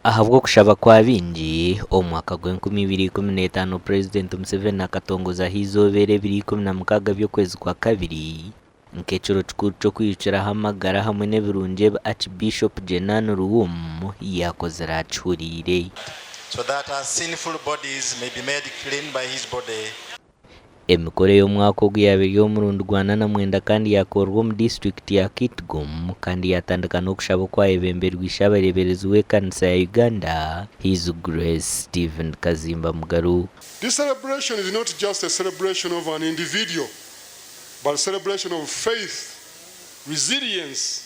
Ahabw'okushaba kwa baingi, omu mwaka gw'enkumi ibiri ikumi n'etaano Purezidenti Museveni akatongozaho eizooba eri ebiro 16 by'okwezi kwa kabiri nk'ekiro kikuru ky'okwihukiraho amagara hamwe n'ebirungi ebi Archbishop Jenan Luwum yaakozire akihuriire. So that our sinful bodies may be made clean by his body. Emikoro ey'omwaka ogu yaaba eri omurundi gwa 49 kandi yaakorerwa omu disiturikiti ya Kitgum kandi yaatandika n'okushaba okwayebemberwa Ishabareeberezi w'ekanisa ya Uganda, His Grace Stephen Kazimba Mugalu. This celebration is not just a celebration of an individual but a celebration of faith, resilience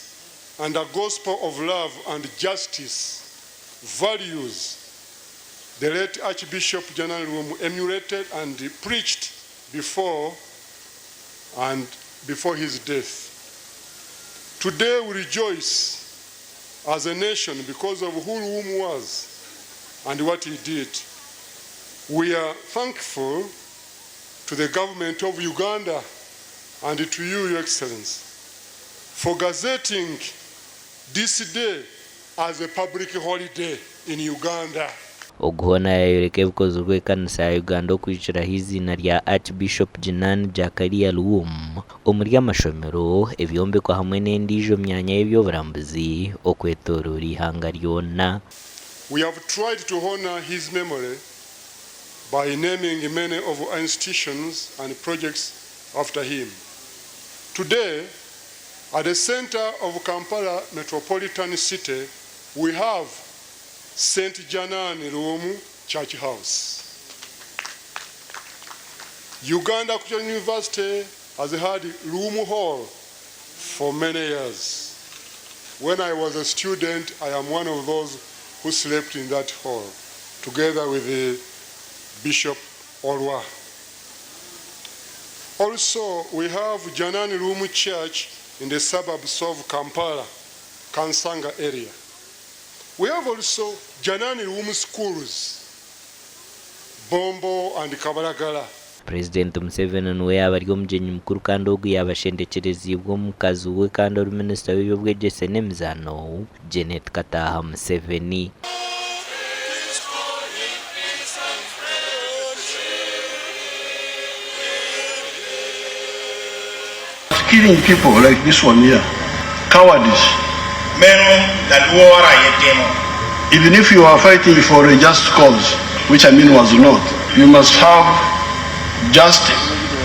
and a gospel of love and justice values The late Archbishop Janan Luwum emulated and preached before and before his death. Today we rejoice as a nation because of who Luwum was and what he did. We are thankful to the government of Uganda and to you, Your Excellency, for gazetting this day as a public holiday in Uganda. Ogu hoona yaayoreka ebikozirwe ekanisa ya Uganda okwikiraho eiziina rya Archbishop Jinan Jakaria Luwum omuri amashomero, ebyombeko hamwe n'endiijo myanya y'eby'oburambuzi okwetooroora eihanga ryona. We have tried to honour his memory by naming many of our institutions and projects after him. Today, At the centre of Kampala Metropolitan City we have Saint Janan Luwum Church House. Uganda Christian University has had Luwum Hall for many years. When I was a student, I am one of those who slept in that hall together with the Bishop Olwa. Also, we have Janan Luwum Church in the suburbs of Kampala, Kansanga area. We have also Janan Luwum Schools, Bombo and Kabalagala. Purezidenti Museveni niwe yaaba ari omugyenyi mukuru kandi ogu yaaba ashendekyereziibwe omukazi we kandi ori minisita w'eby'obwegyese n'emizaano, Janet Kataaha Museveni. Killing people like this one here, cowardice. Meno lalworo aye timo. Even if you are fighting for a just cause, which Amin was not, you must have just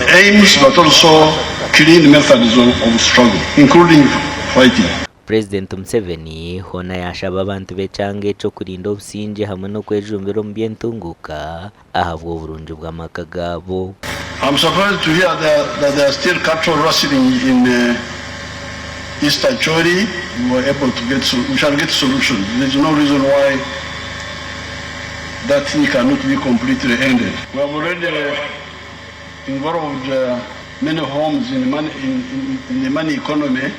aims but also clean methods of, of struggle, including fighting. Purezidenti Museveni hoona yaashaba abantu b'ekyanga ekyo kurinda obusingye hamwe n'okwejumbira omu by'entunguuka ahabw'oburungi bw'amaka gaabo. I'm surprised to hear that there are still cattle rustling in East Acholi, we were able to get, we shall get solutions, there is no reason why that thing cannot be completely ended. We have already involved many homes in, money, in, in, in the money economy.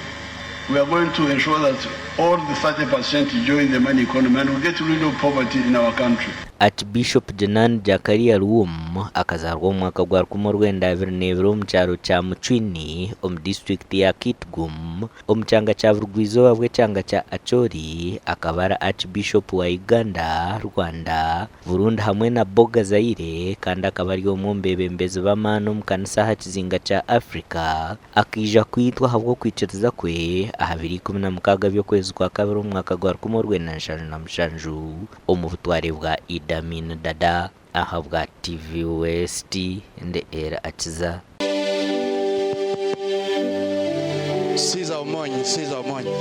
We are going to ensure that all the 30% join the money economy and we get rid of poverty in our country. Archbishop Janan Jakaria Luwum akazaarwa omu mwaka gwa 1922 omu kyaro kya Mucwini omu disiturikiti ya Kitgum omu kyanga kya burugwa-izooba bw'ekyanga kya Acholi. Akaba ari Archbishop wa Uganda, Rwanda, Burundi hamwe na Boga Zaire kandi akaba ari omwe omu beebembezi b'amaani omu kanisa aha kizinga kya Africa. Akaija kwitwa ahabw'okwikiriza kwe aha biro 16 by'okwezi kwa kabiri omu mwaka gwa 1977 omu butware bwa Idi Amin Dada ahabwa TV West ndi Elly Akiza. Caesar Omonyi, Caesar Omonyi.